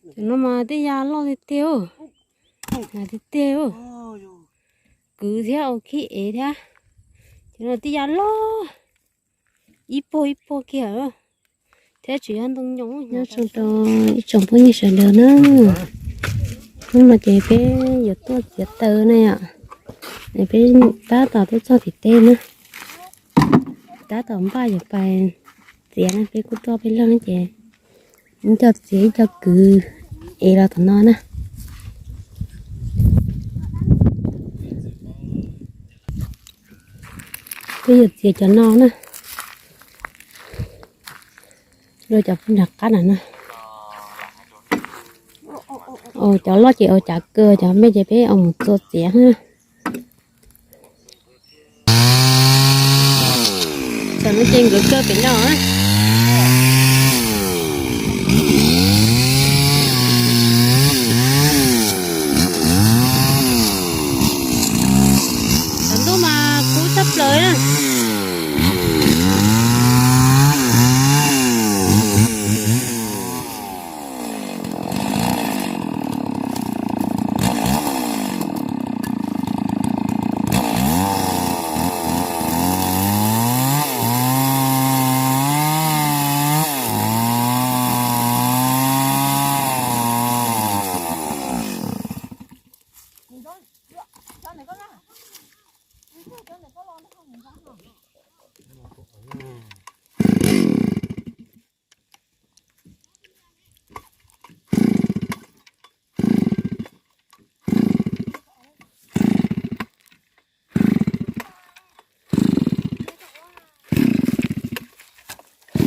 Cov no mas tej ya loj tiag tiag, tiag tiag, kwv thiab ua khib ev thiab. Cov no tej ya loj, ib puag ib puag kiag, thiab tsis yog ntoo nyoos. Nyob zoo rau ib tsoom phooj ywg sawv daws na, hnub no ces peb yuav tuaj txiav taws na yom. Peb tab tom tuaj txog tim teb na, tab tom npaj yuav pais txiav na, peb kuj tuaj peb leeg ces ib co txiav ib co kwv ev los tom no na. Peb yuav txiav cov no na, luag cov pub nram qab na na. Cov loj ces ua cav kawg, cov me ces peb ua mus txua txiav na. Tam no ces nkawd kaw pem no. Cov ntuj mas kub tshaj plaws na.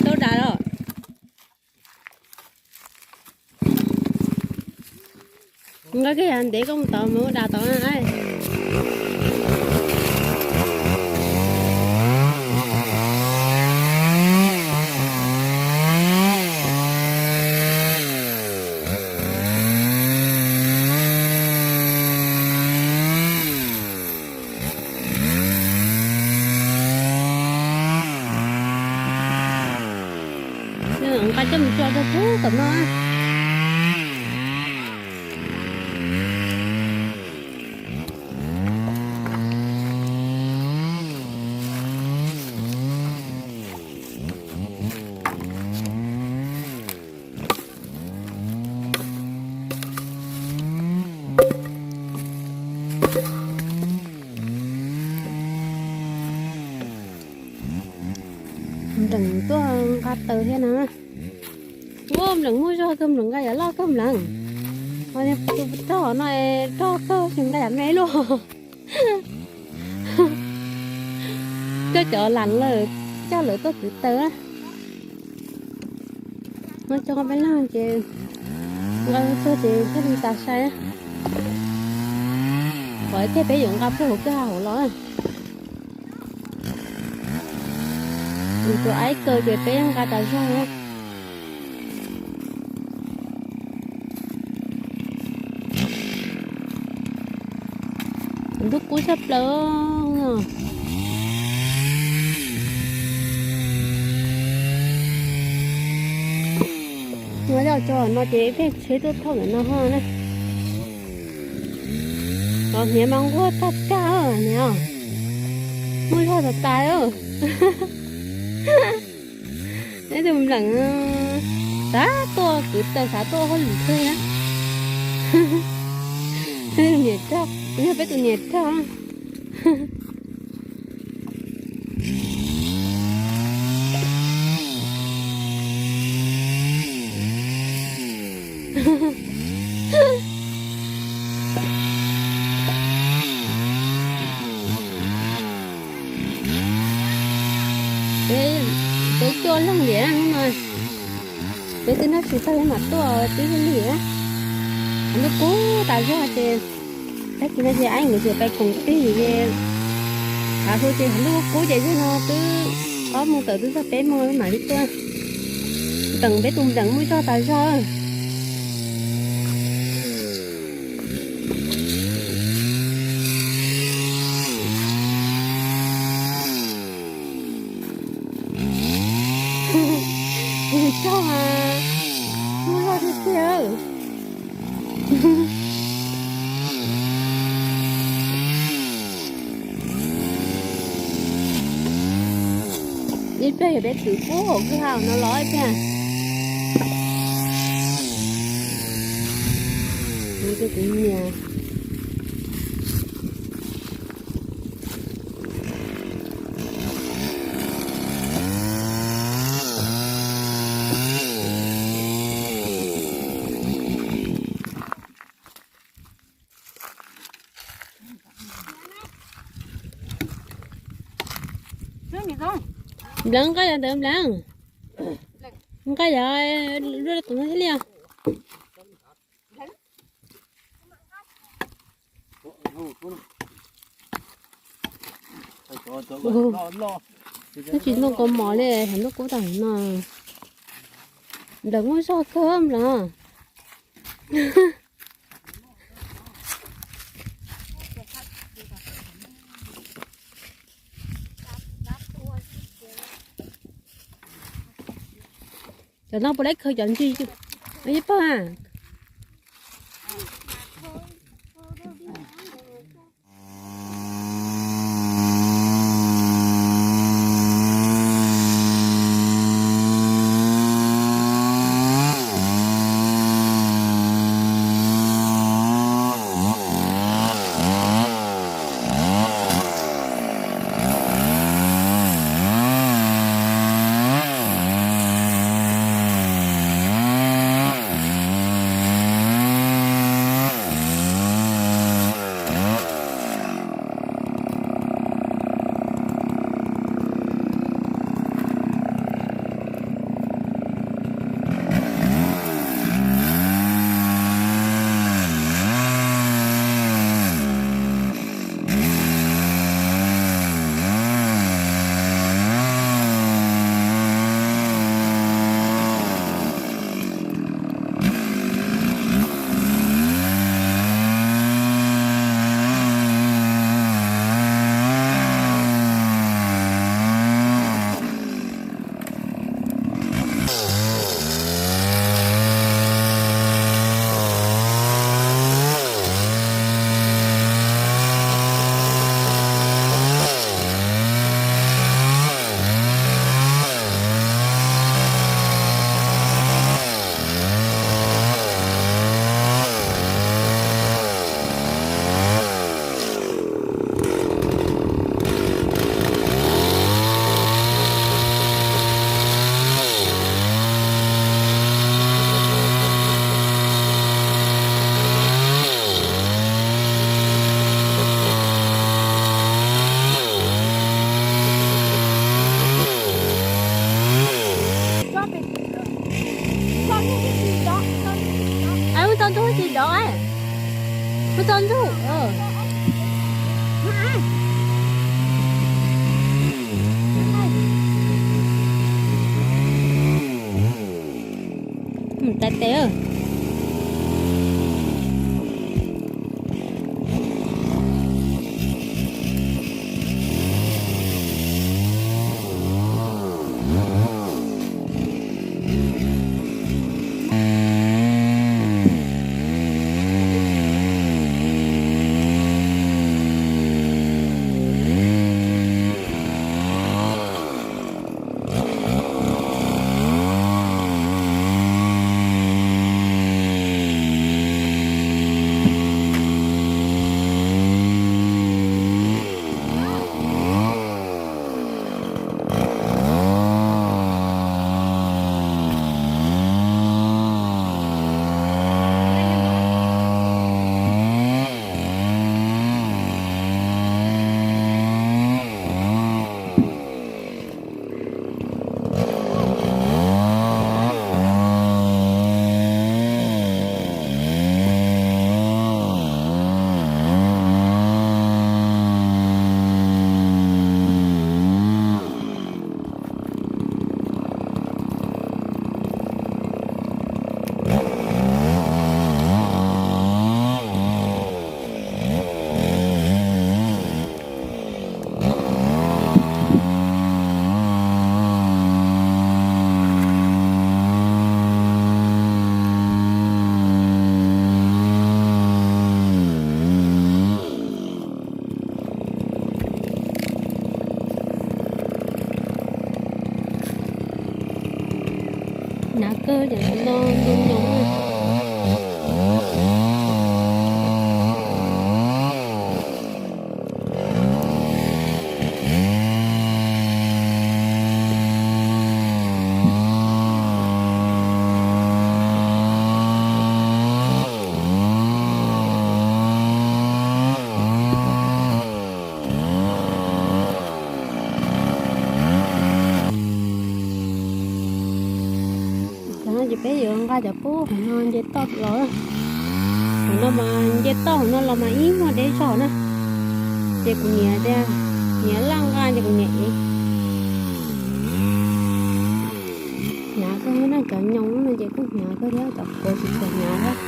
Tau dam los. Nqa kiag yav ntev koj mus tod mus ua dam tod na. Nqa coj mus tso rau pub tom no. Npleem tuaj nqa taws thiab na. Ua npleem muaj zog kawg, npleem nqa yav loj kawg npleem. Ho tus rog no rog kawg tsis nqa yav me luaj. Coj cov lam lawm, coj lawv tuaj kwv taws na. No coj peb leeg ces nqa tuaj ces thiaj li tas sai. Qhov tiag peb yuav nqa puag hauv kwj ha hauv los. Tus aib kaw ces peb nqa tas zog. Ntuj kub tshaj plaws. Nyob cov no ces peb tsheb tuaj thauj ntawm no ho na. Cov hniav mas nquag tag tag hniav, muaj zog tas tas. Neb tus npleem xav tuaj kwv taws, xav tuaj hauj lwm kawg na. Peb tus niam rog, yog peb tus niam rog. Peb cuaj leeg tiag no, peb twb noj tsis tag peb mam tuaj twb lig lig. Ntuj kub tas zog ces tag kis no ces aib nkawd tseem pais koom tig ces, hav hlo ces ntuj kub ces zaum no twb ob moos tawm twb txog peb moos mam li tuaj. Npleem, peb tus npleem muaj zog tas zog. Tus cog mas muaj zog tiag tiag. Ib pliag yog peb twv puag hauv kwj ha no los ib pliag. Kuv niam. Nplev nqaij yog ntawd nplev. Nqaij yog lub tus no thiab li os. Twb tsis ntuj kaus mom li, thaum ntuj kub tag no. Nplev muaj zog kawg nplev. Cov no puas laib khaws cov ntsis ib pawg a? Wb tau ntug tsis dov, wb tau ntug. Tas tes. Nto nto nyoos. Ces peb yuav nqa cov pub hauv no nce toj los. Hauv no mas nce toj hauv no los mas ib muaj deb zog na. Ces kuv niam tias, niam laj nqa ces kuv niam ev. Hnyav kawg na, cov nyoos no ces kuj hnyav kawg thiab, cov qhuav tsis tshua hnyav thiab.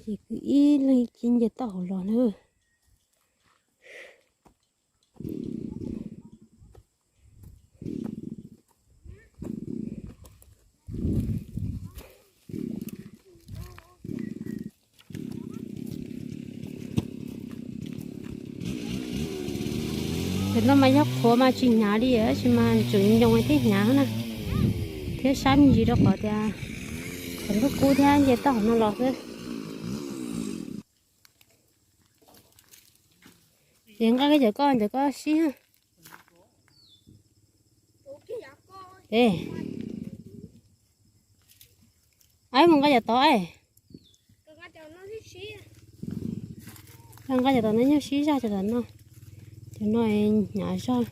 Ces kwv ib leeg ib ce nce toj hauv los na. Cov no mas yog qhuav mas tsis hnyav li, tab sis mas tseem nyoos thiab hnyav na, thiab sab me ntsis rau qhov tias qhov ntuj kub thiab nce toj hauv no los xwb. Ces nqa kiag cov koj, cov koj sib. Aib mus nqa cov tod. Nqa cov tod no nyuag sib zog, cov tod no, cov no hnyav zog.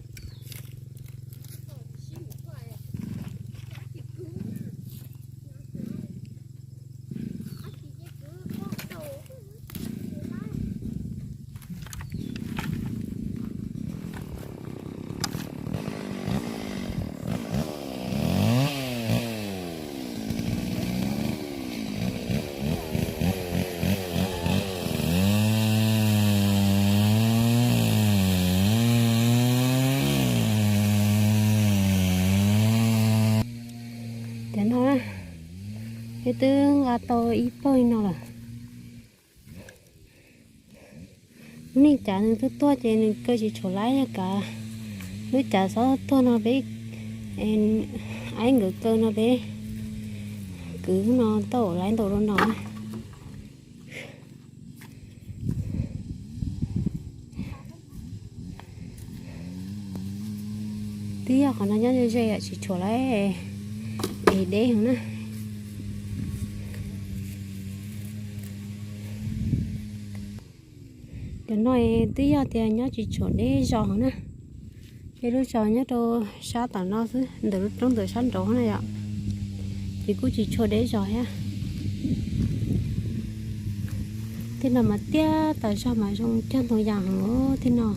Cov no na, peb twb nqa tau ib pawg li no lawm. Lub neej cav nws twb tuag ces nws kaw tsis tshua laib, yog kav lub cav xob tuag no peb, aib nkawd kaw no peb kwv no tau laib ntau dua no. Twb yog qhov no nyob ze ze yom, tsis tshuav lawm es deb heev na. Cov no twb yog tias nyob tsis tshuav deb zos heev na. Ces lub zos nyob rau sab tom no xwb, ntawm lub roob ntawm sab nraud na yom. Ces kuj tsis tshuav deb zos thiab. Tej no mas tiaj tas zog mas zoo cog ntau yam heev tej no.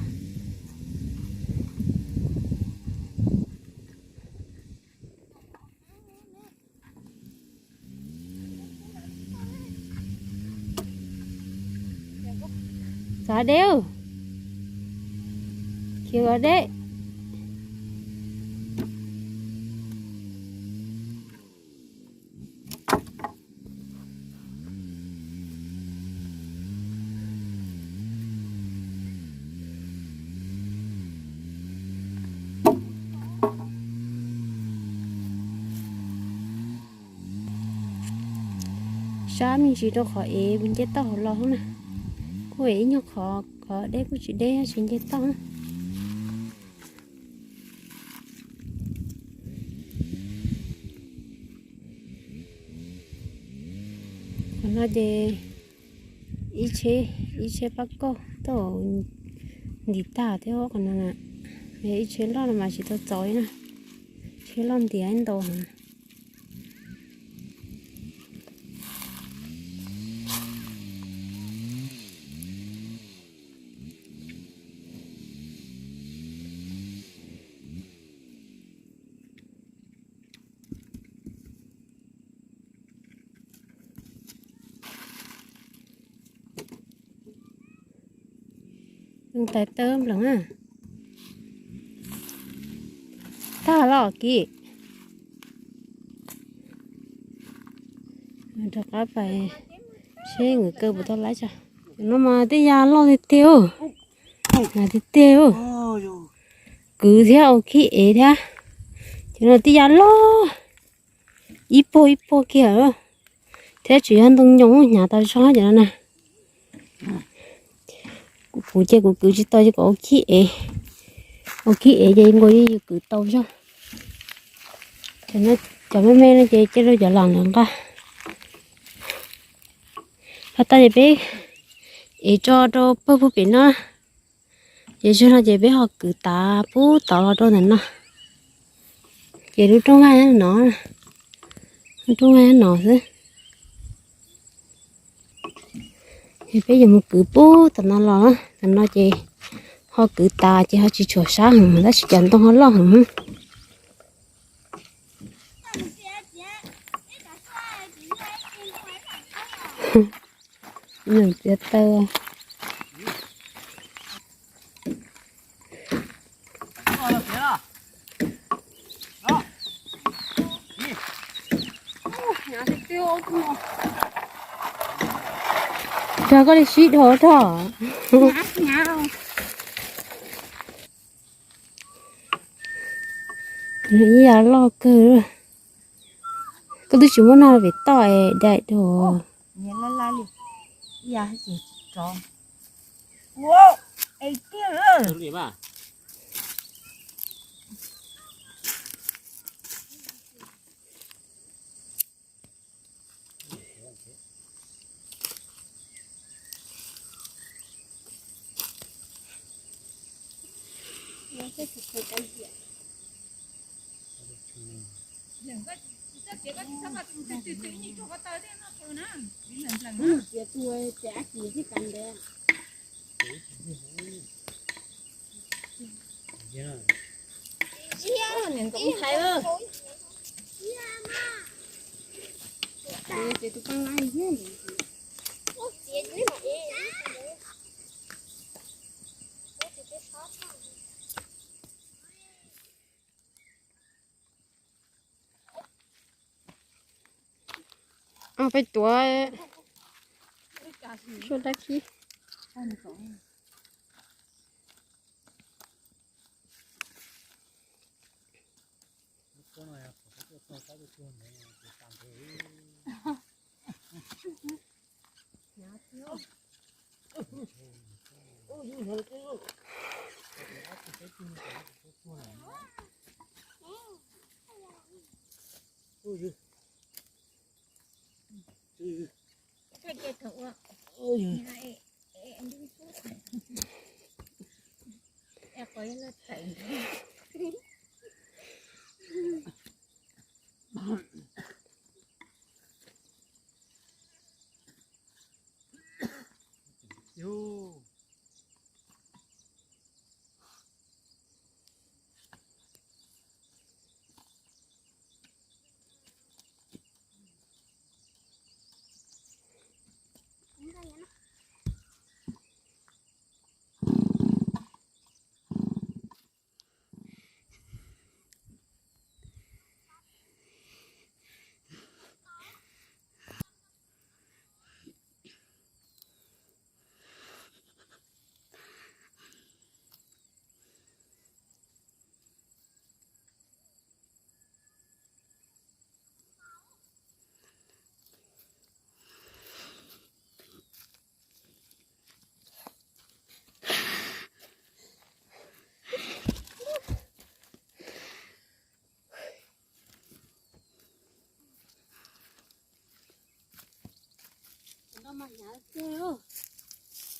Txav deb, khiav deb. Sab me ntsis rau qhov ev nce toj hauv los na. Kuj ev ib nyuag qhov, qhov deb kuj tsis deb tab sis nce toj na. Qhov no ces ib tsheb, ib tsheb pab kauj tau ntim tag thiab qhov no na. Ib tsheb loj no mas tsis tau txaus li na, tsheb loj ntiav ntau heev. Tais taw nplees na. Tag los kiv. Rov qab pais seb nkawd kaw puas tau laib tso. Cov no mas tej yam loj tiag tiag, tiag tiag. Kwv thiab ua khib ev thiab. Cov no tej yam loj, ib puag ib puag kiag, thiab tsis yog ntoo nyoos hnyav tau zog cov no na. Kuv ces kuv kwv tsis tau ces kom ua khib ev, ua khib ev ces nkaus yeej yus kwv tau zog. Cov me me no ces cia rau cov lam lawv nqa. Has tas ces peb ev tso rau pawg puag pem no, ces zog no ces peb ho kwv tav pub tod los rau ntawm no. Ces lub rooj nqaij no, lub rooj nqaij no xwb. Ces peb yuav mus kwv pub tom no los, tom no ces ho kwv tas ces ho tsis tshua sab heev tab sis cov ntoo ho loj heev. Nws txiav taw. Rog koj li sib dhos rog. Ib yam loj kawg. Koj twb tsis muab noj pem toj es daim dua. Peb tuav suab dab khib.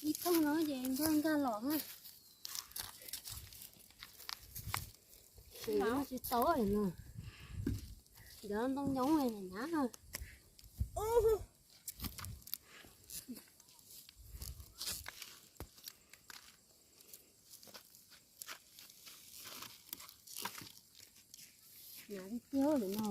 Ib thooj no ces nkag nkag los na. Tsis tau no. Cov ntoo nyoos hnyav. Hnyav tiag tiag no.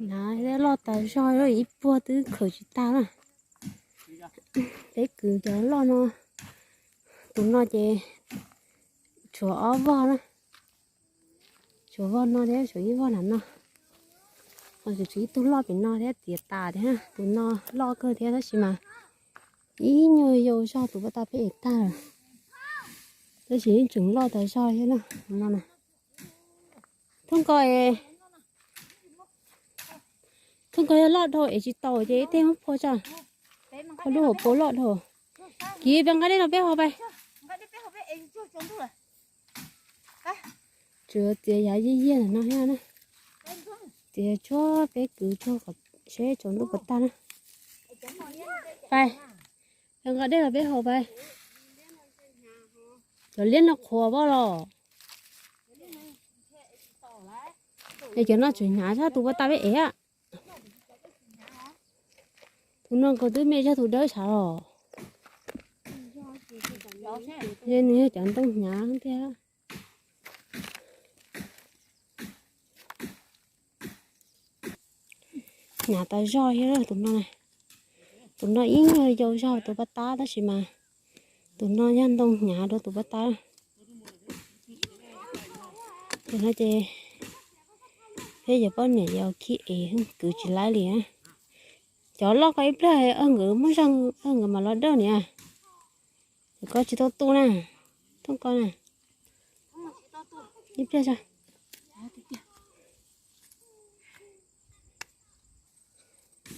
Hnav loj tas zog, ib puag twb khawm tsis tag na. Peb kwv cov loj no, tus no ces tshuav ob voj na, tshuav voj no thiab tshuav ib voj nram no. Ho tseem tshuav ib tug loj pem no thiab, tiav tas thiab. Tus no loj kawg thiab tab sis mas ib nyuag yau zog, tus paj tag peb ev tag lawm, tab sis yeej tseem loj tas zog thiab na. Tus no na, thoob ko, thoob ko yog loj dhau es tsis tau ces ib teg muab phua tso, phua lub hauv paus loj dhau. Kiv, peb nqa dej no peb haus pais. Tsuas txiav yav yiag yiag no thiab na, txiav tsuag peb kwv tsuag kom seb tsaus ntuj puas tag na. Pais, peb nqa dej los peb haus pais. Cov liab no qhuav pab los. Es cov no tseem hnyav tshaj tus paj tag peb ev. Tus no nkaus twb me zog tus dawb sav los. Nws yog cov ntoo hnyav tiag. Hnyav tas zog thiab tus no. Tus no ib nyuag yau zog tus paj tab tab sis mas tus no yog ntoo hnyav rau tus paj tab. Tus no ces peb cov poj niam yog khib ev kwv tsis laib li. Cov loj ko ib pliag nkawd muab zog nkawd mam los dawj niam. Koj tsis tau tu na, thoob ko na. Ib pliag tso.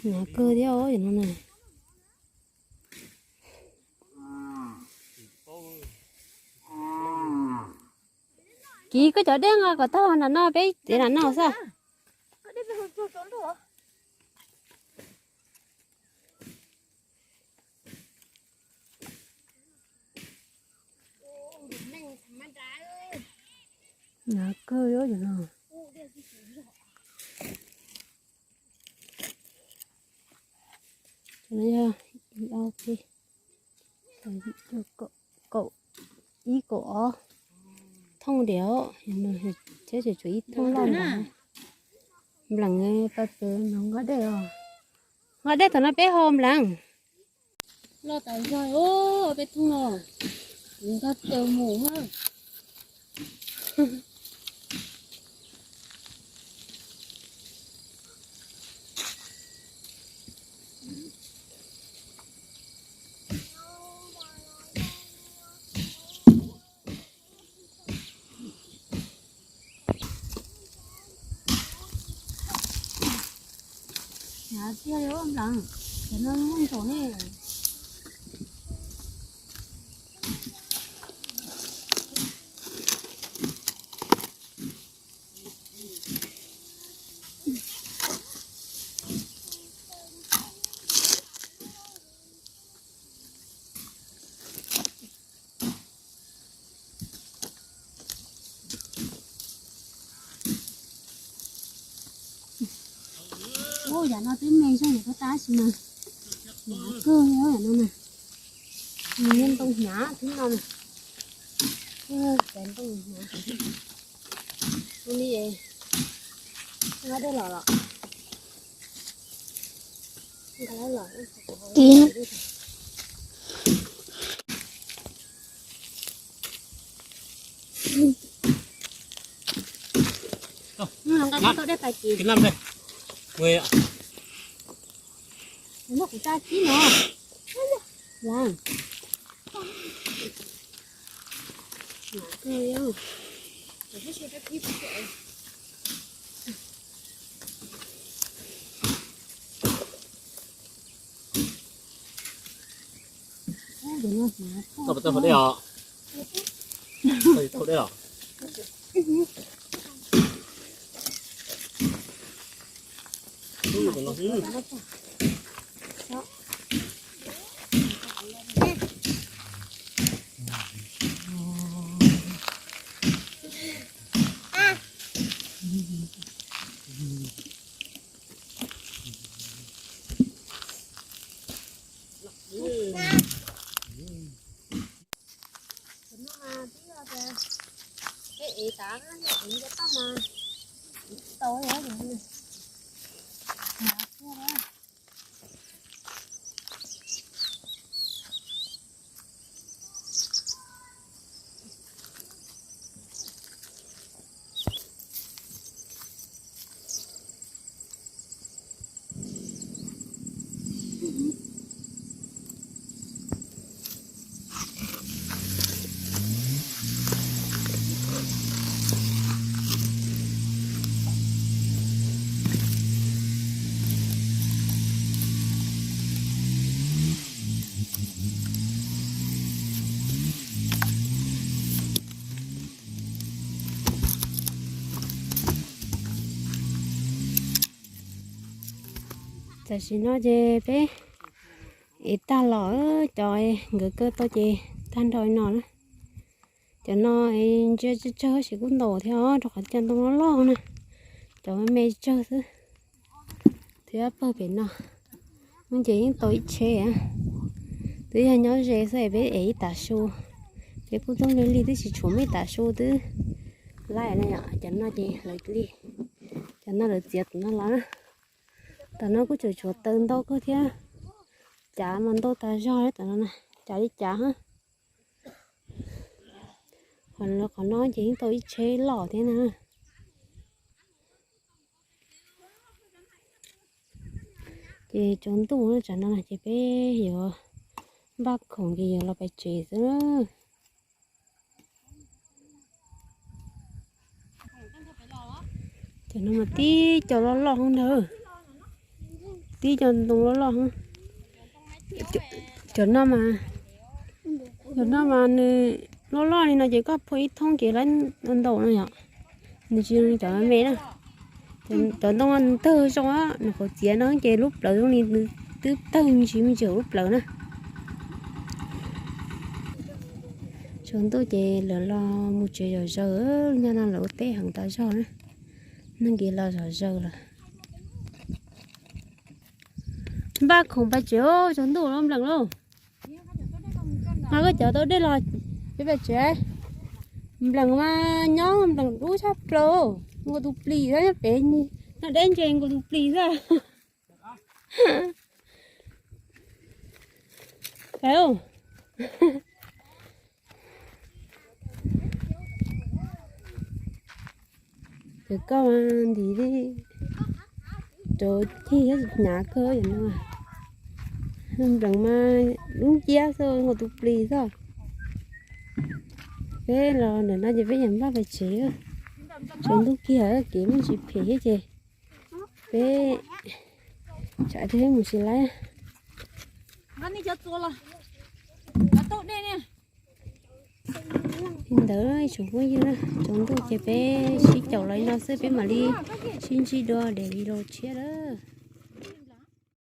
Hnyav kawg thiab os no na. Kiv, koj cov dej nqa kom tag nram no, peb txiav nram no xwb. Hnyav kawg os no. Kaum ib kaum ob thooj diam, thiab tseem tshuav ib thooj loj ntawd. Npleem, pab peb nqa dej os. Nqa dej thaum no peb haus Npleem. Loj tas zog, peb thooj no nqa taws mus. Hnyav tiag li Npleem, cov no muaj ntsaum ne. Ub, yam no twb me zog yam tab sis mas hnyav kawg li yam no na. Nws yog ntoo hnyav twb no na. Cov ntoo hnyav. Ua li, nqa dej los los. Nqa los los. Kiv, nqa tau dej pais Kiv. Muab kuv tsa kib no. Koj puas tau haus dej os? Koj tsis tau haus dej os? Tus no mas twb yog tias peb ev tas, yog ev nce toj mas tsis tau li. Tam sim no ces peb ev tag los, cov nkawd kaw tau ces tag nrho li no na. Cov no ntsia tsawg tsawg tab sis kuj ntau thiab os, rau qhov cov ntoo loj loj na, cov me me tsawg xwb. Thiab pawg pem no ces yeej tau ib tsheb, twb yog nyob ze xwb es peb ev ib tav su, ces kuj tuaj lig lig twb tsis tshuav muaj ib tav su twb laij na yom. Cov no ces lawv li, cov no lawv txiav tom no los na. Tom no kuj tseem tshuav taws ntau kawg thiab, cav mas ntau tas zog tom no, cav li cav. Qhov no ces yeej tau ib tsheb loj thiab na. Ces tsaus ntuj tsam no ces peb yuav npaj khoom ces yuav los pem tsev xwb. Cov no mas tib co loj loj ntag, tib co ntoo loj loj. Cov no mas, cov no mas nws loj loj li no ces koj phua ib thoob ces laib ntau no yom. Nws tsis zoo li cov me na. Cov ntoo no nws tawg zoo, nws qhuav txiav no ces lub plawv zoo li nws twb tawg ntsis me ntsis hauv lub plawv na. Tsaus ntuj ces lawv los mus tsev zom zaws, nyob no lawv ua teb heev tas zog na, neeg nkev los zom zaws lawm. Npaj khoom pais tsev, tsaus ntuj los nplees lauj. Mas koj cov tau dej los peb pais tsev. Nplees mas nyob nplees dub tshaj plaws, nkaus tus plis xwb nyob pem, noj deb ntses nkaus tus plis xwb. Pais. Ces koj mas ntim li rau cig thiab hnyav kawg no. Nplees mas dub nciab xwb nkaus tus plis xwb. Peb los ntawm no ces peb yuav npaj pais tsev. Tsaus ntuj kiag kev muaj ntsis phem thiab ces peb tsam tias peb mus tsis laib. Li ntawd tsoom phooj ywg, tsaus ntuj ces peb sib caum los li no xwb, peb mam li sib ntsib dua daim video tshiab lawm.